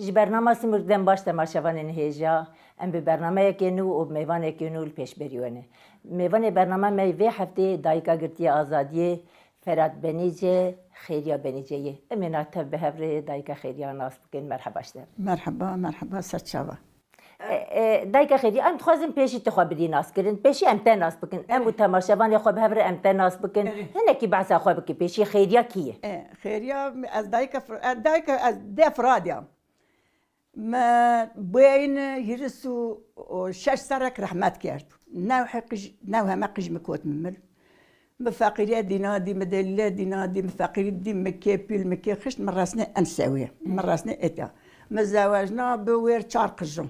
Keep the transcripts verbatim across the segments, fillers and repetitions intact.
Ji bernama Simurg dem baş temaşevanên hêja. Em bi bernameyeke nû û bi mêvaneke nû li pêşberî we ne. Mêvanê bernama me vê heftê dayika girtiye azadiyê Ferat Benîce, Xêriya Benîce ye. Em ê na tev bi hev re dayika Xêriya nas bikin. Merheba ji te. Merheba, merheba, ser çava. E, e, dayika Xêriya, em dixwazin pêşî tu xwe bidî nas kirin. Pêşî em te nas bikin. Em û temaşevanê xwe bi hev re em te nas bikin. Hinekî behsa xwe bike. Pêşî Xêriya kî ye? E, Xêriya, ez dayika Fir-, e, dayika ez dê Firadya. Me bûyeyî hîris û şeş serek rehmet kerd. Newhe qij, newhe me qij min kot min mil. Min feqîriyê dîna dî, min delîlê dîna dî, min feqîrî dî, min kê pîl, min kê xişt, min resnê en sewê. Min resnê êtya. Min zewecna bi wêr çar qijon.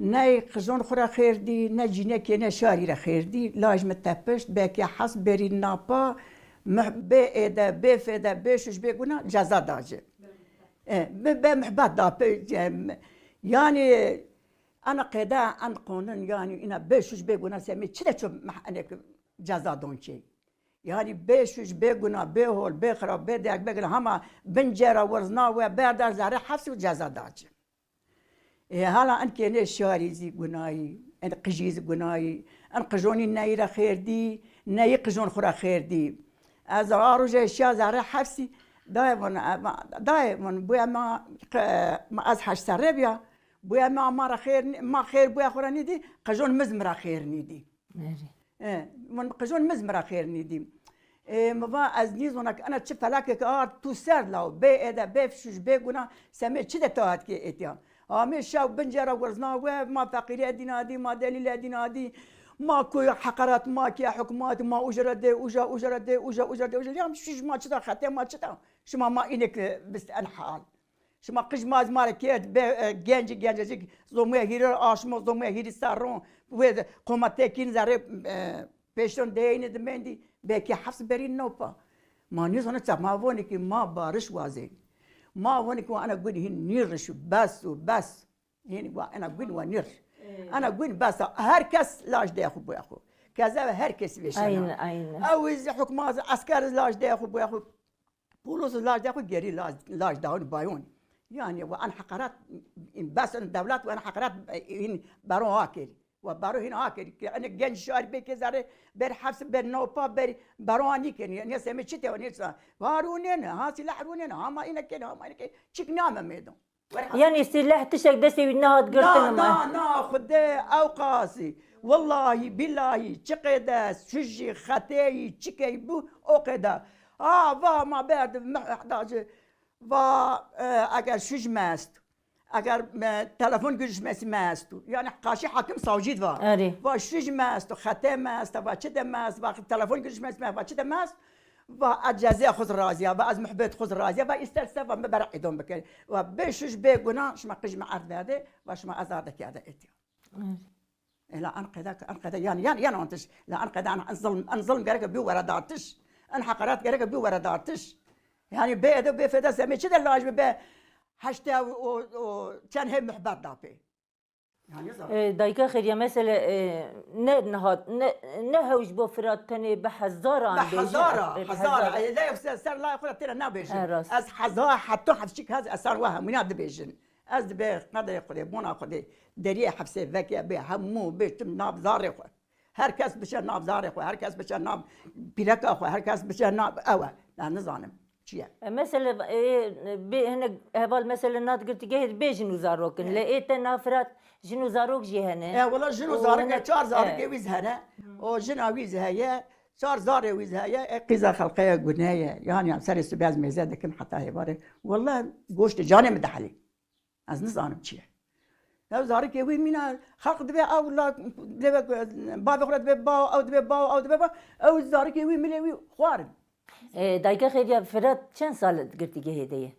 Ne qijon xwe re xêr dî, ne cînekê, ne şarî re xêr dî. Laj min tepişt, bê kê hes berî napa, mih-, bê êde, bê fêde, bê şuş, bê guna ceza da ci. E, bi, bê mihbet da, pe-, e, yanî, ana qêde, en qonun, yanî, îna bê şuş, bê guna semê, çi de ço meh-, enek ceza don çê. Yanî, bê şuş, bê guna, bê hol, bê xirab, bê dek, bê gina, hema bin cera wirzna we berda zerê hefsî û ceza da ci. Ê, hala en kênê şarî zî gunayî, en qijî zî gunayî, en qijonî neyî re xêr dî, neyî qijon xwe re xêr dî. Ez a rojê şiya zerê hefsî, dayê min, e, ma, dayê min, bûye ma, qe-, ma ez heşt serre biya, bûye ma, ma re xêr nî-, ma xêr bûye xwe re nîdî, qijon miz min re xêr nîdî. Erê. E, min qijon miz min re xêr nîdî. E, mi va ez nîzona ke ena çi felakeke ard tu ser law, bê ede, bê fişuş, bê guna, semê çi de tahat ke êtiya. Amê şew bin cera wirzna we, ma feqîrê dîna dî, ma delîlê dîna dî, ma ku heqaret ma ke hukmat, ma ujre dê, uja, ujre dê, uja, ujre dê, uja. Ya şuş ma çi da, xetê ma çi da? Şima ma înek bist en hal. Şima qij ma ez ma re kê, be, e, genc, gencecik, zomuya hîrê aşmo, zomuya hîrî serron, wê de qoma tekîn zerê, e, pêşon deyne di mendî, belkî hefs berî nopa. Ma nîzane ça, ma vonî ki ma bariş wazê. Ma vonî ki wa ena gun hîn nîr şu, bes û bes. Hîn wa ena gun wa nîr. Ena gun bes a. Her kes laj de xu bu xu. Keze ve her kes veşana. Aynen, aynen. Ew iz hukmaz esker laj de xu bu xu. Polis laj de xwe gerî laj, laj dawin bayon. Yani we en heqaret, in bes in dewlet we en heqaret, in baro akir. We baro hin akir. Ke en genc şar bê ke zerê ber hefs, ber nopa, ber baro ani ken. Yani semê çi te ne sa. Harûnen, ha silah rûnen, hama ine ken, hama ine ken. Çik name meydon. Yanî sîleh tiştek destê wî nehat girtin. Na, na, na, Xwedê ew qasî. Wellahî, billahî, çi qêde, şujî, xeteyî, çi key bû, o qêde. Ha, va ma berdi, meh-, da ji, va, e, eger şuj mest, eger, e, telefon görüşmesi mestu, yani karşı hakim savcı va. Erê. Va şuj mestu, xete mest, va çi de mest, va telefon görüşmesi mest, va çi de mest, va ez cezê xuz raziya, va ez muhbet xuz raziya, va isterse va me bera idam bikir. Va bê şuj bê guna, şima qij me erd verde, va şima azade kerde etiya. Erê. Ela an qeda, an qeda, yani, yani, yani antiş. La an qeda, an, an zilm, an zilm gerek bi were datiş. An hakaret gerek bi were datiş. Yani bê edeb, bê feda semê çi de laj be, be heşte û, û, û çend hê muhbet da pê. Yani zor. E, dayika Xêriya, mesele, e, ne nihat, ne, ne hew ji bo Firat tenê bi hezaran Bi bêjin, hezara, e, bi hezara. hezara. E, ne yoksa ser lay xura têne nabêjin. E, rast. Ez heza heta hevşik hez esan wa hemûna dibêjin. Ez dibê qedê Xwedê, bona Xwedê, deriyê hefsê veke bê hemû bê tim nav zarê xwe. Her kes biçe nav zarê xwe, her kes biçe nav pîreka xwe, her kes biçe nav ew e. Ya nizanim çi ye. E, mesele, e, bê hinek heval mesele nat girtîgehê bê jin û zarok in. E. Lê ê te na Firat jin û zarok jî hene. E, wela jin û Û zarok hinek, e, çar zarokê e. wî zî hene. O jina wî zî heye, çar zarê wî zî heye. E, qîza xelqeye gune ye. Yan yan serê sibê ez mêze dikim heta hêvarê. Wela goştê canê min dihelî. Ez nizanim çi ye. Ew zarikê wî mîna xelq divê ew la, divê bavê xwe re divê baw, ew divê baw, ew divê baw. Ew zarikê wî milê wî xwarin. E, dayika Xêriya, Firat çend sal girtîgehê de ye?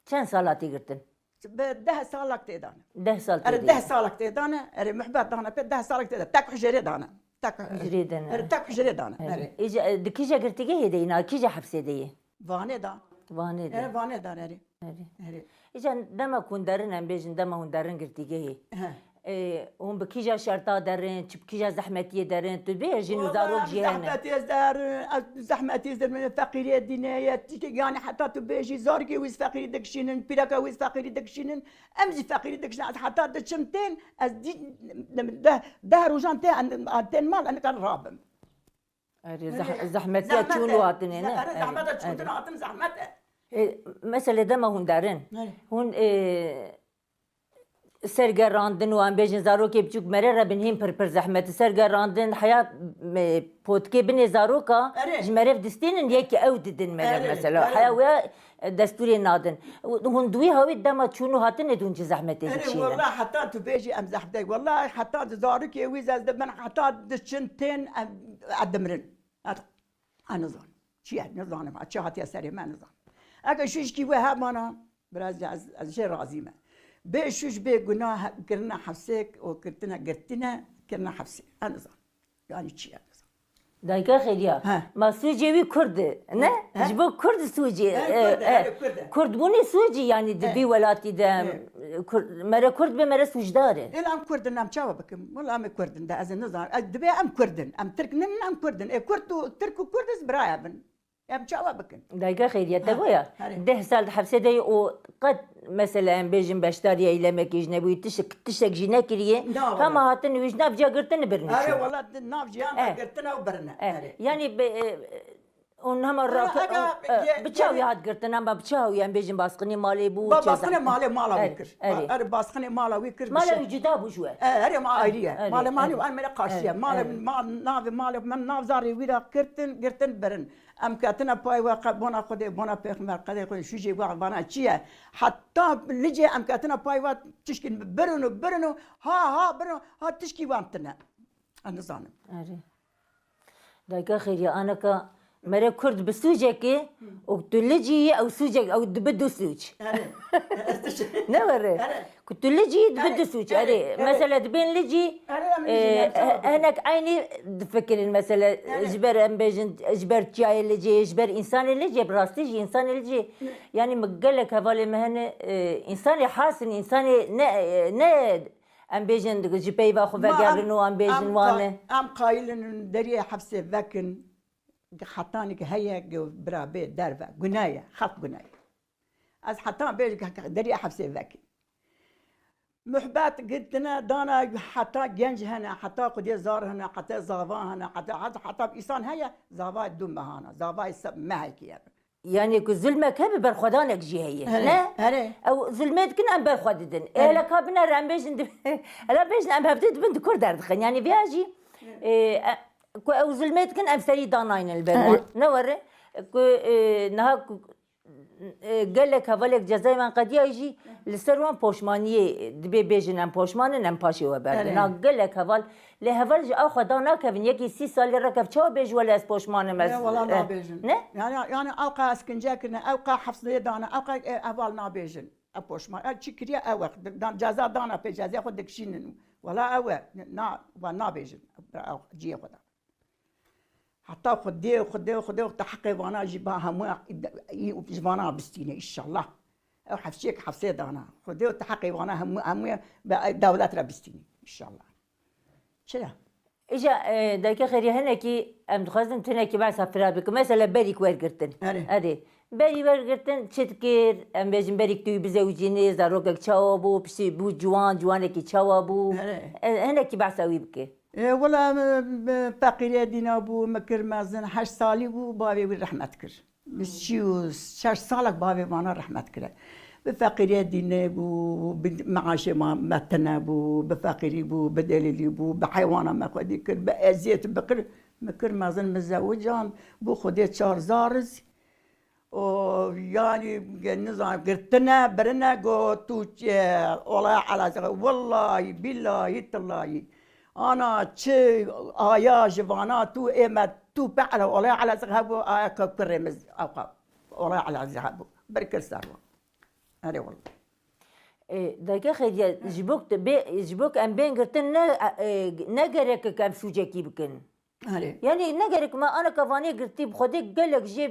Çend sala tê girtin? Bi deh salak tê dane. Deh sal tê Erê de deh ye. salak tê dane, erê muhbet dane pê deh salak tê de. Tek hucrê dane. Tek Hucrê de ne? Erê tek hucrê dane. Erê. Erê. Îca, e, di kîja girtîgehê de yî, na kîja hefsê de yî? Vanê da. Vanê de. Erê, Vanê da, erê. Erê. Erê. Îca dema ku hûn derin, em bêjin dema hûn derin girtîgehê. He. Ê, hûn bi kîja şerta derin, çi bi kîja zehmetiyê derin, tu bê jin û zarok jî hene. Zehmetiyê ez derin, ez zehmetiyê ez derin, feqîriyê dîne ye, tiştê, yani heta tu bêjî zarokê wî feqîrî dikişînin, pîreka wî feqîrî dikişînin, em jî feqîrî dikişînin, ez heta diçim tên, ez dî, deh, deh rojan tê, tên mal, em nikar rabim. Erê, zeh-, zehmetiya çûn û hatinê, ne? Erê, zehmeta çûn hatin zehmet e. Ê, mesele dema hûn derin. Erê. Hûn, ê, sergerandin û em bêjin zarokê biçûk mere re bin hîn pir pir zehmet. Sergerandin heya, e, potikê binê zaroka ji merev distînin, yekî ew didin merev mesela. Heya wê, e, destûrê nadin. Hûn di wî hawî dema çûn û hatinê de hûn çi zehmetê dikişînin? Erê, wela heta tu bêjî em zehmetê. Wela heta di zarokê wî ez dibin heta diçin tên em, em dimrin. Heta. Ez nizanim. Çi ye? Nizanim. Çi hatiye serê me nizanim. Eke şûşkî we hebana, biraz ez, ez jê razî me. Bê şûş bê gunah he-, kirine hefsêk û girtine, girtine, kirine hefsê. Ez nizanim. Yani çi ye nizanim. Dayika Xêriya, he, ma sûcê wî Kurd e, ne? He? Ji bo Kurd sûcê, he, e, Kurd e, e, he, Kurd e. Kurdbûnê sûcî yani di vî welatî de, he, Kurd, mere Kurd be, mere sûcdar e. Ê, em Kurd in, em çawa bikin? Wela em ê Kurd in de, ez ê nizanim. Ez dibê em Kurd in. Em Tirk nin, em Kurd in. Ê, Kurd û Tirk û Kurd iz biraya bin. Em çawa bikin? Dayika Xêriye, te goya, deh sal di hepsê de yî û qet, mesela, em bêjin beşdariya eylemekê jî nebûyî, tiştek, tiştek jî nekiriye. Hema hatin wî ji nav ciya girtin birin. Erê, wela di nav ciyan de girtine û birine. Erê. Yani bi, e, hûn hema rak-, e, bi çawa hat girtin, hema bi çawa, em bêjin basqinê malê bû, ba-, basqinê malê mala wî kir. Erê. Erê, basqinê mala wî kir. Mala wî cuda bû ji we. E, erê, ma ayrî ye. Malê malê, em mele qarşî ye. Malê, ma-, navê malê, me nav zarê wî ra girtin, girtin birin. Em ketine pay we qe-, bona Xwedê, bona Pêxember, qedê Xwedê, şûcê we vana çi ye? Heta licê em ketine pay we tişkin birin û birin û ha, ha, birin û ha tişkî wan tine. Ez nizanim. Erê. Dayika Xêriye, aneka mere Kurd bi sûcekê û tu licî yî, ew sûcek, ew dibe du sûc. Erê. Ne were? Erê. Ku tu licî dibe du sûc. Erê, erê. Mesela dibên licî, erê, em licî, e, em çawa bikin? Hinek eynî difikirin mesela, erê, ji ber em bêjin, ji ber çiyayê licî, ji ber însanê licî, bi rastî jî însanê licî. Ne. Yani mi gelek hevalê me hene, e, însanê has in, însanê ne, e, ne em bêjin ji peyva xwe vegerin û em bêjin wan e. Em qayil in deriyê hepsê vekin, hetanik heye, bira bê derve. Guna ye, xelk guna ye. Ez heta bêjim ke deriyê hepsê vekî. Muhbet girtine dana heta genc hene, heta xwediyê zar hene, heta zava hene, heta, heta, heta îsan heye, zavayê du mehana, zavayê se-, mehekî ye. Yani ku zulmek hebe berxwedanek jî heye. Here, ne? Here. Ew zulmê dikin em berxwe didin. Ê, here, hele ka bine re em bêjin di-, hele bêjin em hevdî dibin di kur derdixin. Yani viya jî, ê, e, ku ew zulmê dikin em serî danaynin li ber wan. Here. Ne were? Ku, ê, niha ku E, gelek hevalek cezayê wan qediya jî li ser wan poşmaniyê dibê bêjin em poşman in, em paşê we berdin. Erê. Na gelek heval, lê heval ji a xwe da nakevin, yekî sî salî rekev çawa bêj wele ez poşman im, ez, e, wela nabêjin. Ne? Yani, yani ew qe eskince kirine, ew qe hepsê dane, ew qe, e, heval nabêjin. Ew poşman, ew çi kiriye ew e. Dan, ceza dana pê, cezaya xwe dikişînin. Wela ew e, na, wan nabêjin. Ew ciyê xwe da. Heta Xwedê, Xwedê, Xwedê, Xwedê heqê vana jî ba hemû ji vana bistîne, înşallah. Ew hefçiyek hefsê dana. Xwedê te heqê vana hemû, hemû be dewlet re bistîne, înşallah. Çira? Îja, e, dayika Xêrî, hinekî em dixwazin tu hinekî behsa fira bikin. Mesela berîk wergirtin. Erê. Erê. Berî wergirtin çi dikir? Em bêjin berîk tu wî bizewicînî, zarokek çawa bû, piştî bû ciwan, ciwanekî çawa bû? Erê. E, hinekî behsa wî bike. Ê, wela, em, em, feqîrê dîna bû, min kir mezin, heşt salî bû, bavê wî rehmet kir. Bi sî û şeş salek bavê vana rehmet kire. Bi feqîrê dînê bû, bi meaşê ma, me tine bû, bi feqîrî bû, bi delîlî bû, bi heywana me xwedî kir, bi eziyet, bi qir, min kir mezin, min zewican, bû Xwedê çar zariz. O, yani, nizam, girtine, birine, got, tu, e, olaya Elazığ, wallahî, billahî, tillahî. Ana, çi aya ji vana tu, ê me, tu, pe, ele, olaya Elazığ hebû, aya ke kurê min, ewqa, olaya Elazığ hebû. Bir kir ser wan. Erê, wallah. E, dayika Xêriye, ji bo ku bê, ji bo ku em bên girtin, ne, e, ne gerek e ku em sûcekî bikin. Erê. Yani ne gerek me aneka vanê girtî bi xwedê gelek jê,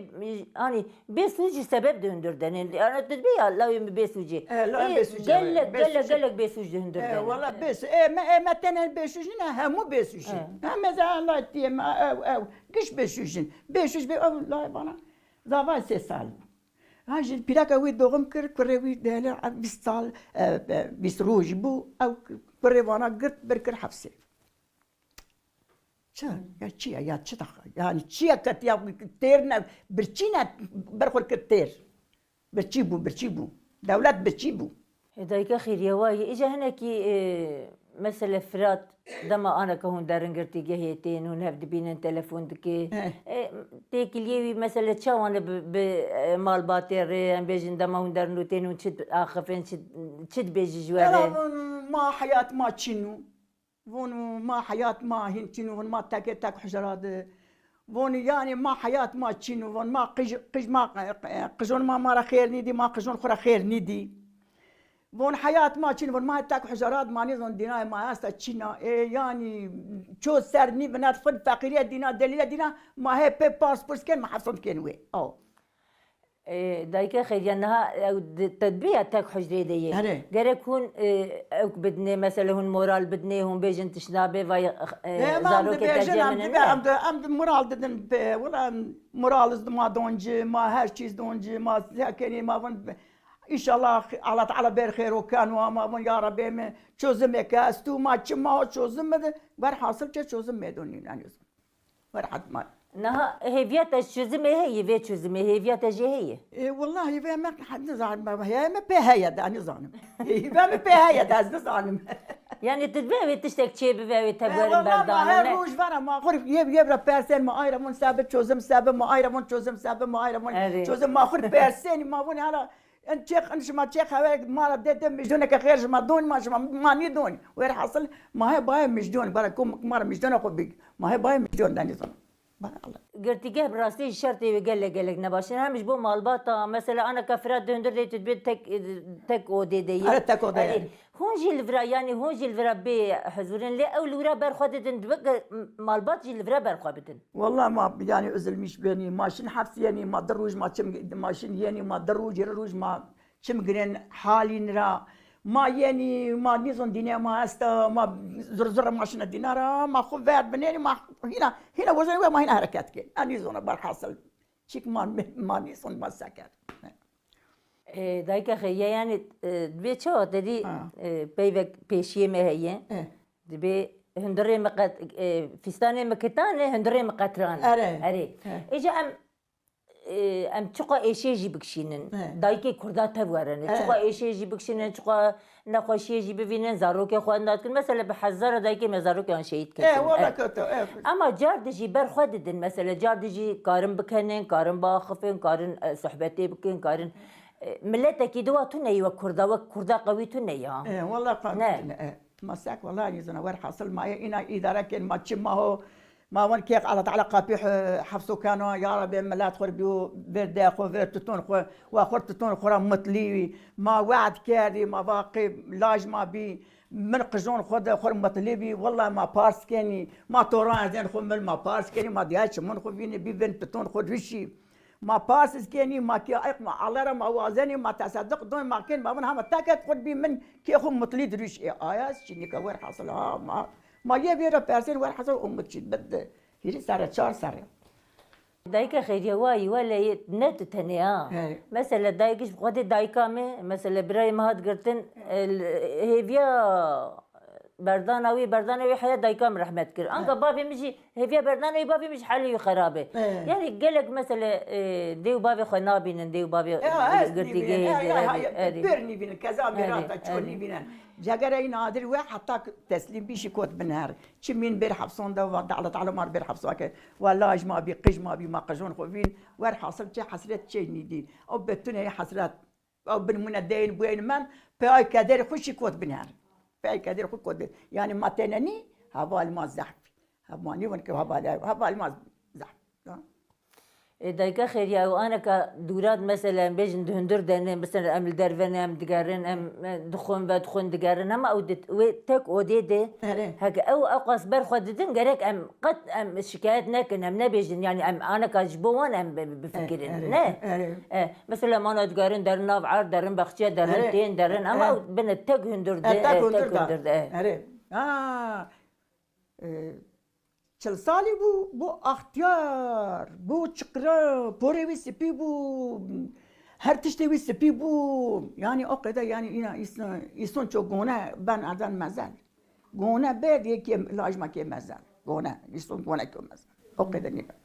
hani bê sûc jî sebeb di hundir de ne. Yani tu dibê ya lawê min bê sûcê. E, lawê Ê, bê sûcê, gelek, bê gelek, sûcê. Gelek bê sûc di hundir de E, ne. Wala bê sûc. E, me, e, me tenê bê sûc nîne, hemû bê sûc in. E. Em ê zehên lay tiyê me, ew, ew. Giş bê sûc in. Bê sûc bê, ew, lay bana. Zavay sê sal bû. Ha, ji pîreka wî doğum kir, kurê wî dêle, bîst sal, e, e, bîst roj bû. Ew kurê vana girt, bir kir hepsê. Çi? Ya çi ya? Ya çi daxa? Yani çi ya ketiya têr ne? Birçî ne? Berxwe kir têr. Birçî bû, birçî bû. Dewlet birçî bû. Hê dayika xêriye wayî. Îca hinekî e, mesele Firat dema aneke hûn derin girtîgehê tên, hûn hev dibînin, telefon dike. Eh. E, têkiliyê wî mesele çawan e bi, bi e, malbatê re, em bêjin dema hûn derin û tên hûn çi axifin, çi, çi dibêjî ji we Ela re? von ma heyat ma çin û. Von ma heyat ma hin çin û, von ma tekê tek hujra de. Von yani ma heyat ma çin û, von ma qij, qij ma, qijon ma ma ra xêr nîdî, ma qijon xwe ra xêr nîdî. Von heyat ma çin, von ma tek hujra de ma nêzon dîna ma esta çina. E yani ço ser nî binat xwe feqîriye dîna, delîle dîna, ma hê pê pars purs ken, ma hefsond ken wê. Aw. E, dayika xêriye niha ew di- te dibiya tek hujrê de yê. Erê. Gerek hûn e, ewk bidinê, mesele hûn moral bidinê, hûn bêjin tişt nabe, vay e, Em zarokê te dibêjin, cem em nin dibe, em di, em di moral didin, be, wala moral iz ma donci, ma her çîz donci, ma zekenî, ma vun, inşallah Allah Teala ber xêr o kan wa, ma vun ya Rabbi me çözüm eke estu, ma çi ma o çözüm me de, ver hasıl çe çözüm me donîn, yani. Ver hat ma. Niha hêviya te çözümê heye, vê çözümê hêviya te jê heye. E, wallahi ve me, nizanim, heye me pê heye de, nizanim. E, ve me pê heye de, ez nizanim. Yani tu divê wê tiştek çê bibe, wê te E, guerin wala ma berdane her ne? roj vera ma xur yev yev ra persen ma ayra vun sebe çözüm sebe ma ayra vun çözüm sebe ma ayra vun Erê. çözüm ma xur persen ma vun hala en çek en şima çek haver ma ra de de mijneke xêr şima don ma şima ma ni don. Ver hasıl ma he baye mijnon bara kom ma ra mijnona xo big. Ma he baye mijnon dani zon. Bara Allah. Girtîgeh bi rastî jî şertê wê gelek gelek ne baş in. Hem ji bo malbata, mesela aneka Firat di hundir de tu dibê tek, tek odê de yî. Are tek odê Erê. ye. Hûn jî li vira, yanî hûn jî li vira bê huzûr in, lê ew li wira ber xwe didin, dibe ge- malbat jî li vira ber xwe bidin. Wallah ma yani üzülmüş beni, ma şin hepsi yeni, ma di roj ma çim, ma şin yeni, ma di roj, yirmi roj ma çim girin halin ra. Ma yeni, ma nizon dine ma esta, ma zor zor ma şina dinara, ma xu ver bineni, ma hina, hina wazan ve ma hina hareket ke. Ani zona bar hasıl. Çik ma, ma nizon ma seker. E, dayika xêriye, yani e, dibê çawa te dî Ha. e, peyvek pêşiyê me heye. E. Dibê hundirê me qet, e, fîstanê me kitan e, hundirê me qetran e. Erê. Erê. E. Îca em e, em çiqa êşê jî bikişînin. E. Dayikê kurda tev werin. E. Çiqa êşê jî bikişînin, çiqa nexweşiyê jî bivînin, zarokê xwe nedikin. Mesela bi hezara dayikê me zarokê wan şehîd E, ketin. wala E. kötü. E. Ama car dijî ber xwe didin. Mesela car dijî karin bikenin, karin biaxifin, karin e, sohbetê bikin, karin e, miletekî diwa tune ye wek kurda, wek kurda qewî tune ya. E, wala Ne. Ne. E. Ma sek wala nizana wer hasıl ma ye ina idare ken ma çi ma ho. Ma wan kek Allah Teala kapî hafso kano ya Rabbi milat xur biyo ver de xu ver tutun xu wa xur tutun xura mutli. Ma vaad kerdi ma vaqi laj ma bi. Min qijon xwe de xwe mutlibi, wela ma pars kenî, ma toran erdên xwe min ma pars kenî, ma diya çimun xwe vînî, bî vin piton xwe rişî. Ma pars iz kenî, ma kê ayq ma alera ma wazenî, ma teseddiq don ma ken, ma vin hema teket xwe bî min kê xwe mutli dirîş. E, aya çînika wer hasıl ha, ma, ma yê vê re persên wer hasıl umut çî bide. Hîrî serre, çar serre. Dayika xêriye wayî, wele yê ne tu tenê ha. He. Mesela dayik ji xwedê dayika me, mesela birayê me hat girtin, e, l- hêviya berdana wî, berdana wî heya dayika min rehmet kir. Anka bavê min jî, hêviya berdana wî bavê min jî halê wî xerab e. He. Yani gelek mesela e, dê û bavê xwe nabînin, dê û bavê Ya, ez girtî nîvînin, gehê ya, de, ya, erê, ya, erê. bir nîvînin, keza Erê, mirata ço erê. Nîvînin. Cegere yî nadir we heta teslîm bî şî kot bin her. Çi mîn ber hepson de va, de Allah Teala mar ber hepsa ke. Wela ji ma bî, qij ma bî, ma qijon xwe vîn. Wer hasıl çi hesret çi nîdî. Ew betune yê hesret. Ew bin mune deyin buyin men, pe ay kederê xwe şî kot bin her. Pe ay kederê xwe kot bin. Yani ma tenenî, heval ma zehf. Hev ma nîvin ke heval, heval ma zehf. Ya. Ê, dayika xêriya, ew aneka dûra di, mesela, em bêjin di hundir de ne, mesela, em li derve ne, em digerin, em, e, dixwin, vedixwin, digerin, hema ew di wê tek odê de, Erê. Heke ew, ew qas ber xwe didin, gerek em qet em şikayet nekin, em nebêjin, yani em aneka ji bo wan em bi-, bifikirin, Erê, ne? Erê. E, mesela, em ana digerin derin nav erd, derin baxçe, derin Erê. tên, derin, ama Erê. ew bine tek hundir de, E, tek e, tek hundir de. hundir de, e. Erê. Ha. E, çil salî bû, bû axtiyar, bû çiqra, porê wî spî bû, her tiştê wî spî bû. Yanî o qede, yanî îna îson, îson ço gone ben adan mezel. Gone bê diye kê lajma kê mezel. Gone, îson gone kê mezel. O qede nî ben.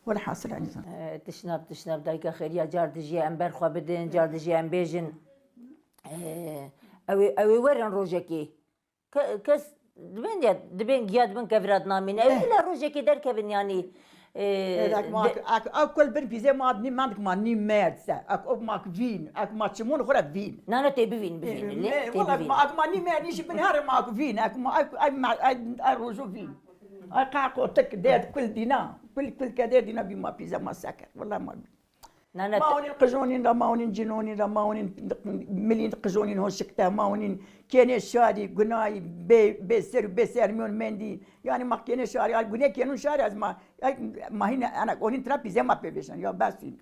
Welhasil, yanî zan. E, tişnav, tişnav, dayika xêriya, car dijî em ber xwe bidin, car dijî em bêjin. E, ew ê, ew ê werin rojekê. Ke-, kes dibên ya, dibên giya dibin kevira dinamîne. Ew Eh. ila rojekê derkevin, yanî, e, Eh, ek ma, de- ek, ek kul bin pîzê ma nî, ma dik ma nî merd se. Ek o ma vîn, ek ma çimon xwe re vîn. Nane tê bivîn, bivîn, Eh, lê me, tê wala bivîn. Ma, ek ma nî merd nî jî bin her ma vîn. Ek ma, ek, ek, ek, ek rojo vîn. Ek ka qotik dê kul dîna. Kul, kul ke dê dîna bî ma pîze ma seke. Wala ma vîn. Nane Ma te- onîn qijonîn ra, ma onîn cinonîn ra, ma onîn milîn qijonîn hoşikte, ma onîn kênê şarî, gunayî, bê, bê ser û bê sermiyon mendî. Yani ma kênê şarî, ay gune kênûn şarî ez ma, ay, ma hîne ana onîn tira pîzê ma pê bêşan. Ya bes in.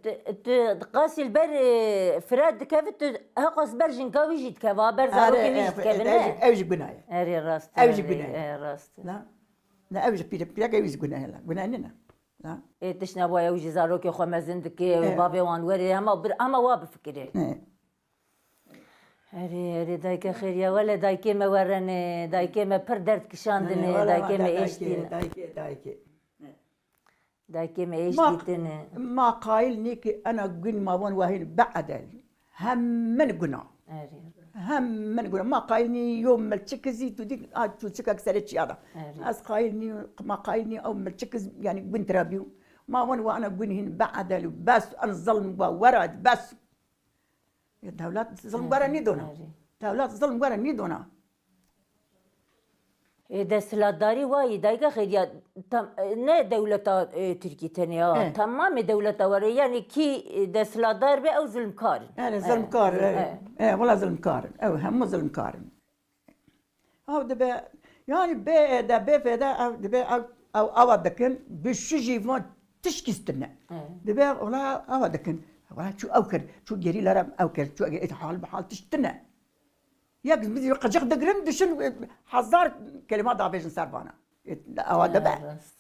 Tu, tu qasî li ber, e, Firat dikeve, tu heqas ber jinka wî jî dikeve, ha, ber Are, zarokê wî e, jî dikeve, e, ne? Ew jî, ew jî guna ye. Erê rast. Ew jî erê, guna ye. E, rast. Na? Na, ew jî pîre, pîreke wî jî guna ye la. Guna nîne. Ha? Ê, tiştine waya wî jî zarokê xwe mezin dike, wê Evet. bavê wan were, hema bir, hema wa bifikire. Evet. Erê, erê, dayke xêriya, wele dayke me werene, dayke me pir derd kişandine, Erê, wele dayke me dayke, eştîne. Dayke, dayke. Dayke me Ma, eştîtine. Ma qayil nî ki ena gün ma von wahîn be'edel. Hemin guna. Erê. Hemin guna. Ma qayil nî yo milçik zî tu dî, a, tu çikak serê çiya da. Erê. Ez qayil nî, ma qayil nî ew milçik z-, yani gün tira bîyo. Ma von wa ana gün hîn be'edel û bes, en zilm wa wera bes. Ya dewlet zilm were nîdona. Erê. Dewlet zilm were nîdona. Ê, desthilatdarî wayî, dayika xêriya, tam, ne dewleta, e, Tirkî tenê ya, Eh. Temamê dewleta were, yani kî, e, desthilatdar be, ew zilmkar in. Yani Eh, zilmkar, zil-, eh, eh. Eh, wala zilmkar in. Ew hemû zilmkar in. Ew dibe, yani bê êde, bê fêde, ew dibe, ew, ew ava dikin, bi şu jî van tişkî stine. Eh. Dibe, wala ava dikin. Wala çu ew kir, çu gerîla re ew kir, çu hal bi hal tiştine. Yek qicik digirin, dişin, e, hezar kelîma dabêjin ser vana. E, awa dibe. Ya, rast.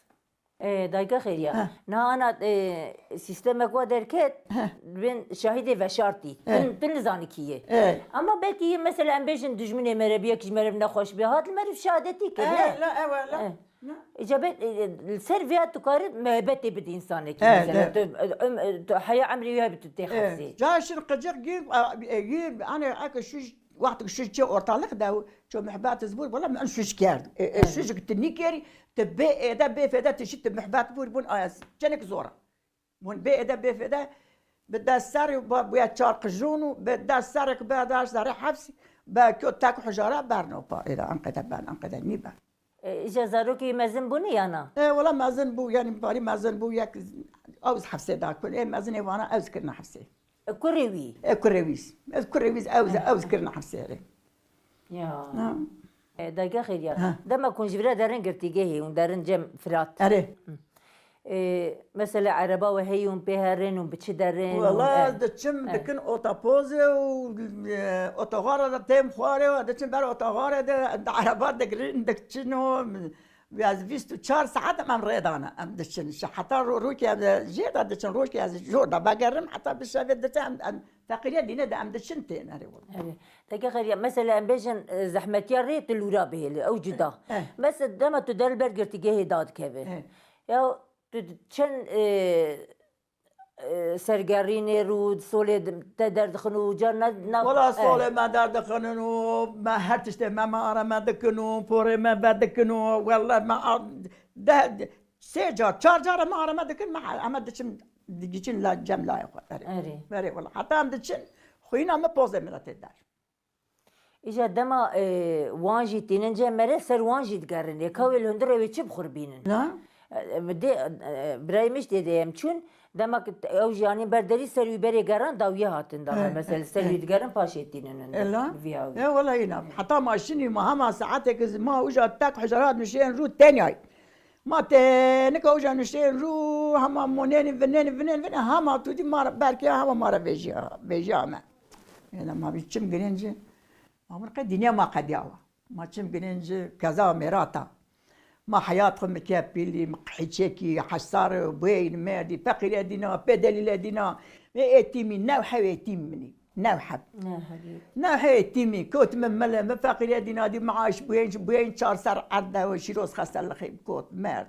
E, dayka xêriya. Heh. Niha ana, e, sîstemek wa derket, Heh. Bin şahidê veşartî. Eh. Tu, tu nizanî kî ye. Eh. Ama belkî yê mesela em bêjin dijminê me re bi yek ji me re bi nexweş bê hat li me re şahadetî kir, Eh, ne? La, ew, la. Eh. Na? Îca be, e, li ser vêya tu karî muhebetê bidî însanekî, Eh, mesela, eh. Tu, e, em, e, tu heya emrê wî hebî tu tê Eh, hepsê. Caşin qicik gî, a, e, gî, hani, eke şuş, wextek şuş çê ortalık de, ço muhebet zbur, wala min şuş kerd. E, e, Evet. Şuş ki tu nîkerî, tu bê êde, bê fêde, tu şî tu muhebet bur bun, ayas, çenek zora. Hûn bê êde bê fêde bi dest serê ba-, bûye çar qijûn û bi dest serek be daş zerê hefsî, be kyo tek hujara berno pa êde, anqede ben, anqede nî ben. E, îja zarokê mezin bûne ya na? E, wala mezin bû, yani parî mezin bû, yek ew hefsê da kun. Ê mezinê vana ew kirine hefsê. E, kurê wî? E, kurê wî. Ez kurê wî, ew, ew kirine hefsê erê. Ya. Ha. E, dayka xêriya. Ha. Dema ku hûn ji vira derin girtîgehê, hûn derin cem Firat. Erê. Hı. E, mesela ereba we heyî hûn pê herin û bi çi derin û, Wala e, ez diçim, e. Dikin otopozê û, e, otoxara de têm xwarê û diçim ber otoxara de, de ereba digirin, diçin û ez bîst û çar saet em rê dane, em diçin. Şi heta ro-, rokê em jê de diçin, rokê ez jor de vegerim, heta bi şevê diçin, em, em Feqîriya dîne de em diçin tên, erê wala. Erê. Teke xeriya, mesela em bêjin, e, zehmetiya rê tu lûra bihêlî, ew cuda. Eh. Mesela dema tu der li ber girtîgehê dadikeve. Eh. Ya tu çend, e, e, sergerînê rû solê te derdixin û carna na-, Wala eh. Solê me derdixinin û me her tiştê me, me arame dikin û porê me vedikin û wela me a-, de, Sê car, çar car em arame dikin, me, em diçin, diçin la, cem layê xwe. Erê. Erê. Erê, wela. Heta em diçin, xwîna me pozê miletê der. Îja dema, e, wan jî tînin cem me re, ser wan jî digerin. Ê ka wê li hundirê wê çi bi xwe re bînin? Na? E, dê, e, birayê min jî dê dê em çûn. Dema ku ew jî anî ber derî ser wî berê geran dawiyê hatin dana. He. Mesela ser wî digerin paşê tînin hundir. Ela? Viya wî. E, wela îna. Heta ma şinî ma hema saetek ma uca tek hujra nuşên rû tenyay. Ma te nika uca nuşên rû hema monên vinên vinên vinên hema tu dî ma berke hema ma re vêjiya, vêjiya me. Ela ma bi çim girinci. Ma min qe dinya ma qediya wa. Ma çim girinci keza mêrata. Ma heyat xwe mi ke pîlî, mi qehîçekî, hesar, bêyn, merdî, feqîre dîna, pê delîle dîna. Ê êtîmî, new hev êtîm minî. New heb. New heb êtîmî. Kot min mele, mi feqîre dîna dî, maaş bêyn, bêyn çar ser erde û şîroz xestelixî kot, merd.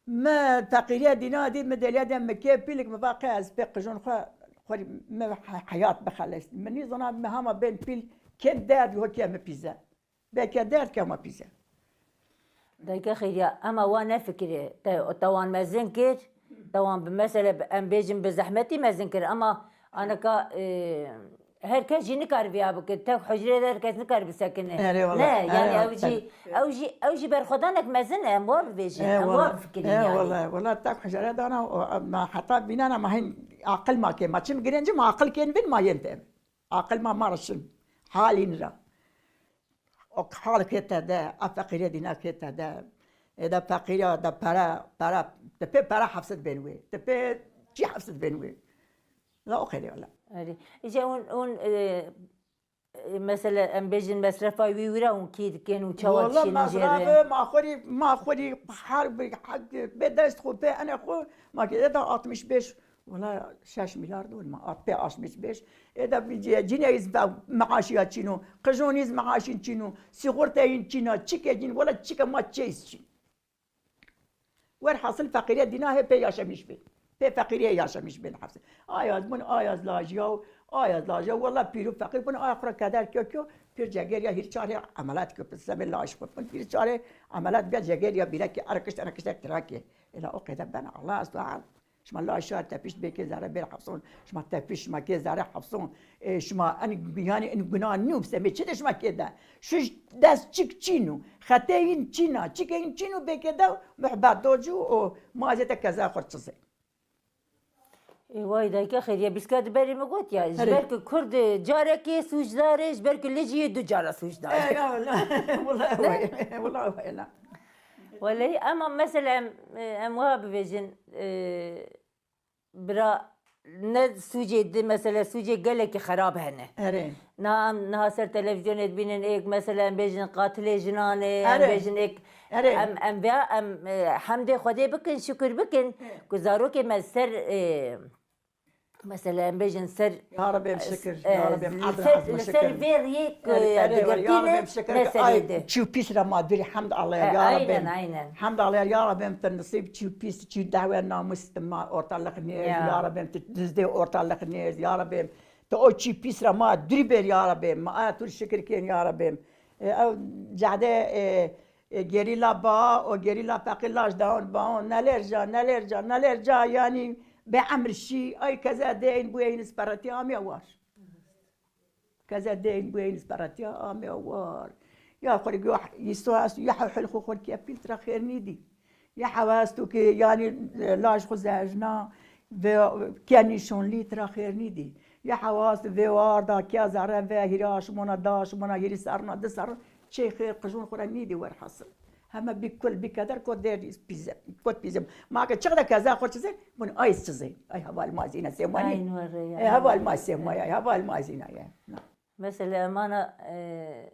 Mi feqîriya dîna dî, mi deliya de mi ke pîlik, mi va qe ez pê qijon xwe, xwe mi he-, heyat bixelestin. Mi nîzana mi hema bên pîl kêm derd ho ke mi pîze. Belke derd kema pîze. Dayke xêriya, ema wa nefikirê. Te, te wan mezin kir, te wan bi mesele, em bêjin bi zehmetî mezin kir, ema aneka, e, her kes jî nikar viya bike. Tek hicrê de her kes nikar bisekine. Erê wala, ne, yani erê ew wala, jî, ew jî, ew jî berxwedanek mezin e, em wa bibêjin, em wa bifikirîn yani. Wala, wala tek hicrê dana, o, ma heta bînana ma hin aqil ma kê, ma çim girinci ma aqil kên bin ma yên te. Aqil ma ma rişin. Halîn ra. O hal kê te de, a feqîrê dîna kê te de. Ê de feqîra de pere, pere, te pê pere hefsit bên wê. Te pê çi hefsit bên wê. La o qêdê wala. Erê. Îşte hûn, hûn, e, e, mesela em bêjin mesrefa wî wira hûn kî dikin û çawa dişînin jê re? Wala mesrefê ma xwerî, ma xwerî her bi, hek, bê dest xwe, bê enê xwe, ma kê de altmış beş, wala şeş milyar dor ma, at pê altmış beş. Ê de bi cî-, cînê iz ve maaşiya çîno, qijonîz maaşin çîno, sigorteyîn çîna, çike cîn, wala çike ma çeyiz çîn. Werhasil feqîrê dîna hê pê yaşamış bê. Pê feqîrê yaşamış bên hepse. Ayaz bun, ayaz lajiya û ayaz lajiya. Wala pîr û feqîr bun, aya xura keder kyo kyo. Pîr cegeriya hîr çarê emelat kyo, pir semê laj xwe bun. Hîr çarê emelat bê cegeriya bîrekê, ara kişt, ara kiştek tirakê. Ela o qêde ben Allah ez dua. Şima laj şar tepişt bê kê zere bêr hepson. Şima tepişt, şima kê zere hepson. E, şima en, yani en guna nû semê çi de şima kê de. Şu dest çik çîn û xeteyîn çîna, çikeyîn çîn û bêkê de muhbet docu û mazete keza xurçizê. Ê, way dayke xêriye, bîska di berê min got ya, ji ber ku Kurd carekê sûcdar e, ji ber ku lijiyê du cara sûcdar e. E, ya, wala, wala, wala, wala. Welehî, ema mesela em, em wiha bibêjin, e, bira ne sûcê di, mesela sûcê gelekî xerab hene. Erê. Niha em, niha ser televîzyonê dibînin êk, mesela em bêjin qatilê jinan e, em bêjin êk, em, em vêya, em, e, hemdê Xwedê bikin, şukir bikin ku zarokê me ser, e, mesela em bêjin ser, ya Rebê em şikir, e, ya Rebê em li ser, li ser vê riyê ku digirtînin meselê de. Çî pîs re ma durî, hemd Allah'a ya Rebê. Aynen, aynen. Hemd Allah'a ya Rebê em te nisîb çî pîs, çî dehwe namus te ma ortalık nêz, ya Rebê em te dizdê ortalık nêz, ya Rebê em te o çî pîs re ma durî ber ya Rebê em. Ma aya tu şikir kên ya Rebê em. E, ew cehde, e, e, gerîla ba, o gerîla feqîr laj daon baon, neler ca, neler ca, neler ca, yani be emr şî, ay keze deyn bu eyn speratiya amya war. Keze deyn bu eyn speratiya amya war. Ya xwe yo, isto as, ya hel xwe xwe kepil tra xêr nîdî. Ya hewa ez tu ki, yani, laj xwe zehjna ve kenî şonlî tira xêr nîdî. Ya hewa ez vê warda ke zere ve hîra şimona da şimona hîrî serna di serna çê xêr qijon xwe re nîdî werhasil. Heme bî kul bî keder kot derdî pîze, kot pîze. Ma ke çiqde keza xwe çize, bun ay çize. Ay heval ma zîne sêmanî. Ay heval ma sêmaya, heval ma zîne ya. Mesela emana, e,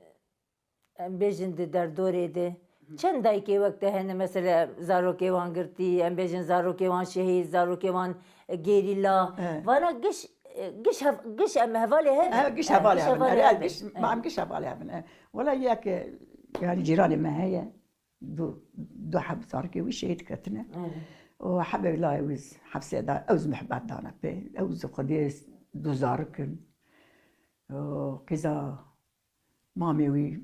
em bêjin di derdorê de çend dayikê wek te hene, mesela zarokê wan girtî, em bêjin zarokê wan şehîd, zarokê wan, e, gerîla. He. Vana giş, e, giş hev-, giş em hevalê hev-, he, giş hevalê hev-, giş hevalê hev-, giş, he, ma em giş hevalê hev-, he. Wela yek, e, yani cîranê me heye, du, du heb zarokê wî şehîd ketine. He. Û hebê layê wî hepsê da, ew zî muhbet dane pê, ew zî xwediyê du zarok in. Û qîza mamê wî,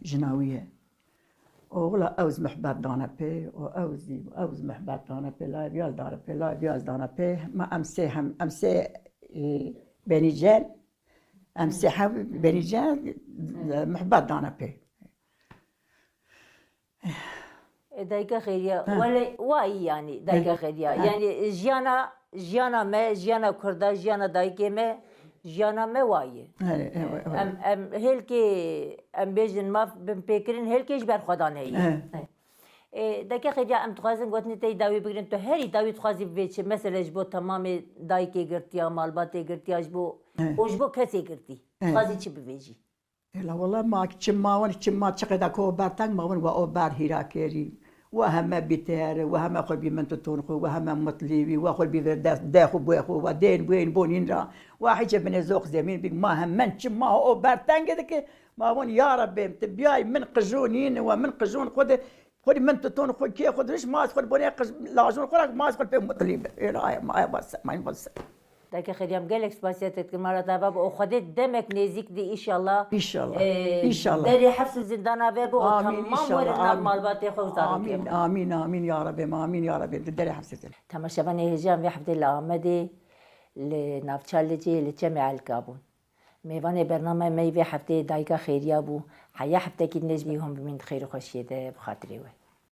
jina wî ye. Û wila ew zî muhbet dane pê, û ew zî, ew zî muhbet dane pê, layê vîya zî dane pê, layê vîya zî dane pê. Ma em sê hem, em sê, e, benî cel, em sê hem benî cel, e, muhbet dane pê. E, dayika xêriya, Heh. Wele wayî yanî, dayika Heh. Xêriya. Heh. Yanî jiyana, jiyana me, jiyana Kurda, jiyana dayikê me, jiyana me wayî. Erê, ewe, ewe. Em, em hêlkê, em bêjin maf bin pêkirin, hêlkê ji ber xwe dan heyî. Heh. Heh. E, dayika xêriya, em dixwazin gotinê te yî dawî bigirin, tu herî dawî dixwazî bivê çi? Mesele ji bo temamê dayikê girtiya, malbatê girtiya, ji bo, Heh. Û ji bo kesê girtî. Heh. Dixwazî çi bivêjî? Ela wela ma çi ma wan, çi ma çi qeda ko berteng ma wan wa o ber hîra kerî. Wa heme bî teyare, wa heme xwe bî min tutun xwe, wa heme mutlî wî, wa xwe bî ver dest, de xwe, boy xwe, wa dên, boyên, bonîn ra. Wa hiçe binê zoq zemîn bî, ma hemen çi ma o bertengê dike, ma wan ya Rabbim, tu biyay min qijûnîn, wa min qijûn xwe de, xwe de min tutun xwe, kê xwe diriş, ma ez xwe bonê qij, lajûn xwe ra, ma ez xwe pê mutlî be. Ela ay, ma ay bas, ma ay bas. Dayika xêriya, em gelek spasiya te dikin, mala te ava be û Xwedê demek nêzîk dî, înşallah. Înşallah. Ee, Înşallah. Derê hefs û zindana ve be û Amîn, temam înşallah, werin nav amîn. Malbatê xwe û zarokê Amîn, xwe. Amîn, amîn ya Rabbim, amîn ya Rabbim. Di derê hefs û zindana. Temaşevanê hêja em vê heftê li Amedê, li navça Licê, li Çemê Elka bûn. Mêvanê bername me yî vê hefteyê dayika xêriya bû. Heya heftekî din jî hûn bimîn di xêr û xweşiyê de bi xatirê we.